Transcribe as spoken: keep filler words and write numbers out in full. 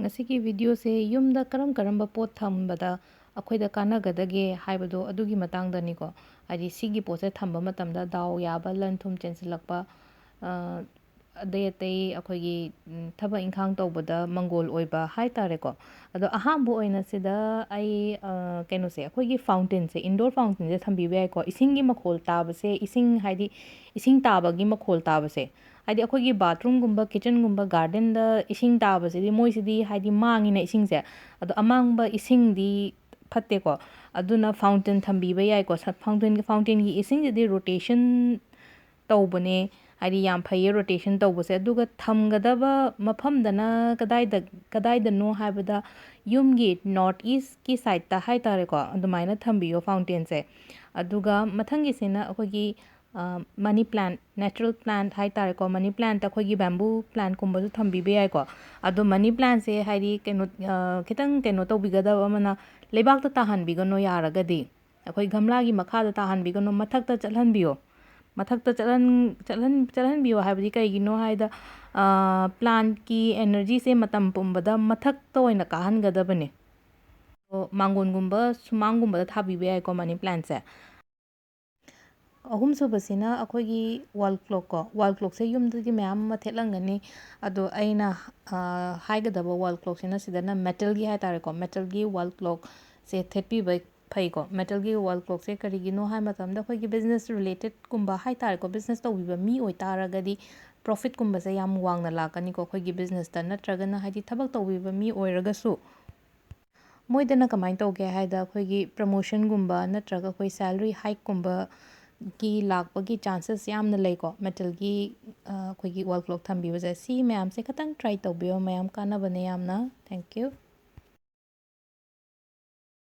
ꯉꯁꯤꯒꯤ ꯚꯤꯗꯤꯑꯣꯁꯦ ꯌꯨꯝꯗ ꯀꯔꯝ ꯀꯔꯝꯕ ꯄꯣꯠ ꯊꯝꯕꯗ ꯑꯩꯈꯣꯏꯗ ꯀꯥꯟꯅꯒꯗꯒꯦ ꯍꯥꯏꯕꯗꯣ ꯑꯗꯨꯒꯤ ꯃꯇꯥꯡꯗꯅꯤꯀꯣ꯫ ꯍꯥꯏꯗꯤ ꯁꯤꯒꯤ ꯄꯣꯠꯁꯦ ꯊꯝꯕ ꯃꯇꯝꯗ ꯗꯥꯎ ꯌꯥꯕ, ꯂꯟ ꯊꯨꯝ ꯆꯦꯟꯁꯤꯜꯂꯛꯄ, ꯑ, ꯑꯇꯩ ꯑꯇꯩ ꯑꯩꯈꯣꯏꯒꯤ, ꯎꯝ, ꯊꯕꯛ ꯏꯪꯈꯥꯡ ꯇꯧꯕꯗ ꯃꯪꯒꯣꯜ ꯑꯣꯏꯕ ꯍꯥꯏ ꯇꯥꯔꯦꯀꯣ꯫ ꯑꯗꯣ ꯑꯍꯥꯟꯕ ꯑꯣꯏꯅ ꯁꯤꯗ ꯑꯩ, ꯑ, ꯀꯩꯅꯣꯁꯦ, ꯑꯩꯈꯣꯏꯒꯤ ꯐꯥꯎꯟꯇꯦꯟꯁꯦ, ꯏꯟꯗꯣꯔ ꯐꯥꯎꯟꯇꯦꯟꯁꯦ ꯊꯝꯕꯤꯕ ꯌꯥꯏꯀꯣ꯫ ꯏꯁꯤꯡꯒꯤ ꯃꯈꯣꯜ ꯇꯥꯕꯁꯦ, ꯏꯁꯤꯡ ꯍꯥꯏꯗꯤ ꯏꯁꯤꯡ ꯇꯥꯕꯒꯤ ꯃꯈꯣꯜ ꯇꯥꯕꯁꯦ, ꯍꯥꯏꯗꯤ ꯑꯩꯈꯣꯏꯒꯤ ꯕꯥꯊꯔꯨꯝꯒꯨꯝꯕ, ꯀꯤꯠꯆꯟꯒꯨꯝꯕ, ꯒꯥꯔꯗꯦꯟꯗ ꯏꯁꯤꯡ ꯇꯥꯕꯁꯤꯗꯤ ꯃꯣꯏꯁꯤꯗꯤ ꯍꯥꯏꯗꯤ ꯃꯥꯡꯉꯤꯅ ꯏꯁꯤꯡꯁꯦ꯫ ꯑꯗꯣ ꯑꯃꯥꯡꯕ ꯏꯁꯤꯡꯗꯤ ꯐꯠꯇꯦꯀꯣ꯫ ꯑꯗꯨꯅ ꯐꯥꯎꯟꯇꯦꯟ ꯊꯝꯕꯤꯕ ꯌꯥꯏꯀꯣ꯫ ꯁ-, ꯐꯥꯎꯟꯇꯦꯟꯒꯤ, ꯐꯥꯎꯟꯇꯦꯟꯒꯤ ꯏꯁꯤꯡꯁꯤꯗꯤ ꯔꯣꯇꯦꯁꯟ ꯇꯧꯕꯅꯦ꯫ ꯍꯥꯏꯗꯤ ꯌꯥꯝ ꯐꯩꯌꯦ ꯔꯣꯇꯦꯁꯟ ꯇꯧꯕꯁꯦ꯫ ꯑꯗꯨꯒ ꯊꯝꯒꯗꯕ ꯃꯐꯝꯗꯅ ꯀꯗꯥꯏꯗ, ꯀꯗꯥꯏꯗꯅꯣ ꯍꯥꯏꯕꯗ ꯌꯨꯝꯒꯤ ꯅꯣꯔꯠ ꯏꯁꯀꯤ ꯁꯥꯏꯠꯇ ꯍꯥꯏ ꯇꯥꯔꯦꯀꯣ, ꯑꯗꯨꯃꯥꯏꯅ ꯊꯝꯕꯤꯌꯣ ꯐꯥꯎꯟꯇꯦꯟꯁꯦ꯫ ꯑꯗꯨꯒ ꯃꯊꯪꯒꯤꯁꯤꯅ ꯑꯩꯈꯣꯏꯒꯤ, ꯑ, ꯃꯅꯤ ꯄ꯭ꯂꯥꯟꯠ, ꯅꯦꯆꯔꯦꯜ ꯄ꯭ꯂꯥꯟꯠ ꯍꯥꯏ ꯇꯥꯔꯦꯀꯣ꯫ ꯃꯅꯤ ꯄ꯭ꯂꯥꯟꯠ ꯑꯩꯈꯣꯏꯒꯤ ꯕꯦꯝꯕꯨ ꯄ꯭ꯂꯥꯟꯠꯀꯨꯝꯕꯁꯨ ꯊꯝꯕꯤꯕ ꯌꯥꯏꯀꯣ꯫ ꯑꯗꯣ ꯃꯅꯤ ꯄ꯭ꯂꯥꯟꯠꯁꯦ ꯍꯥꯏꯗꯤ ꯀꯩꯅꯣ, ꯑ, ꯈꯤꯇꯪ ꯀꯩꯅꯣ ꯇꯧꯕꯤꯒꯗꯕ ꯑꯃꯅ ꯂꯩꯕꯥꯛꯇ ꯇꯥꯍꯟꯕꯤꯒꯅꯣ ꯌꯥꯔꯒꯗꯤ꯫ ꯑꯩꯈꯣꯏ ꯒꯝꯂꯥꯒꯤ ꯃꯈꯥꯗ ꯇꯥꯍꯟꯕꯤꯒꯅꯨ, ꯃꯊꯛꯇ ꯆꯠꯍꯟꯕꯤꯌꯣ꯫ ꯃꯊꯛꯇ ꯆꯠꯍꯟ-, ꯆꯠꯍꯟ-, ꯆꯠꯍꯟꯕꯤꯌꯣ ꯍꯥꯏꯕꯗꯤ ꯀꯩꯒꯤꯅꯣ ꯍꯥꯏꯗ, ꯑ, ꯄ꯭ꯂꯥꯟꯠꯀꯤ ꯑꯦꯅꯔꯖꯤꯁꯦ ꯃꯇꯝ ꯄꯨꯝꯕꯗ ꯃꯊꯛꯇ ꯑꯣꯏꯅ ꯀꯥꯍꯟꯒꯗꯕꯅꯦ꯫ ꯑꯗꯣ ꯃꯥꯡꯒꯣꯟꯒꯨꯝꯕ, ꯁꯨꯃꯥꯡꯒꯨꯝꯕꯗ ꯊꯥꯕꯤꯕ ꯌꯥꯏꯀꯣ ꯃꯅꯤ ꯄ꯭ꯂꯥꯟꯠꯁꯦ꯫ ꯑꯍꯨꯝꯁꯨꯕꯁꯤꯅ ꯑꯩꯈꯣꯏꯒꯤ ꯋꯥꯜ ꯀ꯭ꯂꯣꯛ ꯀꯣ꯫ ꯋꯥꯜ ꯀ꯭ꯂꯣꯛꯁꯦ ꯌꯨꯝꯗꯗꯤ ꯃꯌꯥꯝ ꯑꯃ ꯊꯦꯠꯂꯝꯒꯅꯤ꯫ ꯑꯗꯣ ꯑꯩꯅ, ꯑ, ꯍꯥꯏꯒꯗꯕ ꯋꯥꯜ ꯀ꯭ꯂꯣꯛꯁꯤꯅ ꯁꯤꯗꯅ ꯃꯦꯇꯜꯒꯤ ꯍꯥꯏ ꯇꯥꯔꯦꯀꯣ, ꯃꯦꯇꯜꯒꯤ ꯋꯥꯜ ꯀ꯭ꯂꯣꯛꯁꯦ ꯊꯦꯠꯄꯤꯕ ꯐꯩꯀꯣ꯫ ꯃꯦꯇꯜꯒꯤ ꯋꯥꯜ ꯀ꯭ꯂꯣꯛꯁꯦ ꯀꯔꯤꯒꯤꯅꯣ ꯍꯥꯏꯕ ꯃꯇꯝꯗ ꯑꯩꯈꯣꯏꯒꯤ ꯕꯤꯖꯤꯅꯦꯁ ꯔꯤꯂꯦꯇꯦꯠꯀꯨꯝꯕ ꯍꯥꯏ ꯇꯥꯔꯦꯀꯣ, ꯕꯤꯖꯤꯅꯦꯁ ꯇꯧꯕꯤꯕ ꯃꯤ ꯑꯣꯏꯇꯥꯔꯒꯗꯤ ꯄ꯭ꯔꯣꯐꯤꯠꯀꯨꯝꯕꯁꯦ ꯌꯥꯝ ꯋꯥꯡꯅ ꯂꯥꯛꯀꯅꯤꯀꯣ ꯑꯩꯈꯣꯏꯒꯤ ꯕꯤꯖꯤꯅꯦꯁꯇ꯫ ꯅꯠꯇ꯭ꯔꯒꯅ ꯍꯥꯏꯗꯤ ꯊꯕꯛ ꯇꯧꯕꯤꯕ ꯃꯤ ꯑꯣꯏꯔꯒꯁꯨ ꯃꯣꯏꯗꯅ ꯀꯃꯥꯏꯅ ꯇꯧꯒꯦ ꯍꯥꯏꯗ ꯑꯩꯈꯣꯏꯒꯤ ꯄ꯭ꯔꯃꯣꯁꯟꯒꯨꯝꯕ ꯅꯠꯇ꯭ꯔꯒ ꯑꯩꯈꯣꯏ ꯁꯦꯂꯔꯤ ꯍꯥꯏꯛꯀꯨꯝꯕꯒꯤ ꯂꯥꯛꯄꯒꯤ ꯆꯥꯟꯁꯦꯁ ꯌꯥꯝꯅ ꯂꯩꯀꯣ ꯃꯦꯇꯜꯒꯤ, ꯑ, ꯑꯩꯈꯣꯏꯒꯤ ꯋꯥꯜ ꯀ꯭ꯂꯣꯛ ꯊꯝꯕꯤꯕꯁꯦ꯫ ꯁꯤ ꯃꯌꯥꯝꯁꯦ ꯈꯤꯇꯪ ꯇ꯭ꯔꯥꯏ ꯇꯧꯕꯤꯌꯣ, ꯃꯌꯥꯝ ꯀꯥꯟꯅꯕꯅꯦ ꯌꯥꯝꯅ꯫ Thank you꯫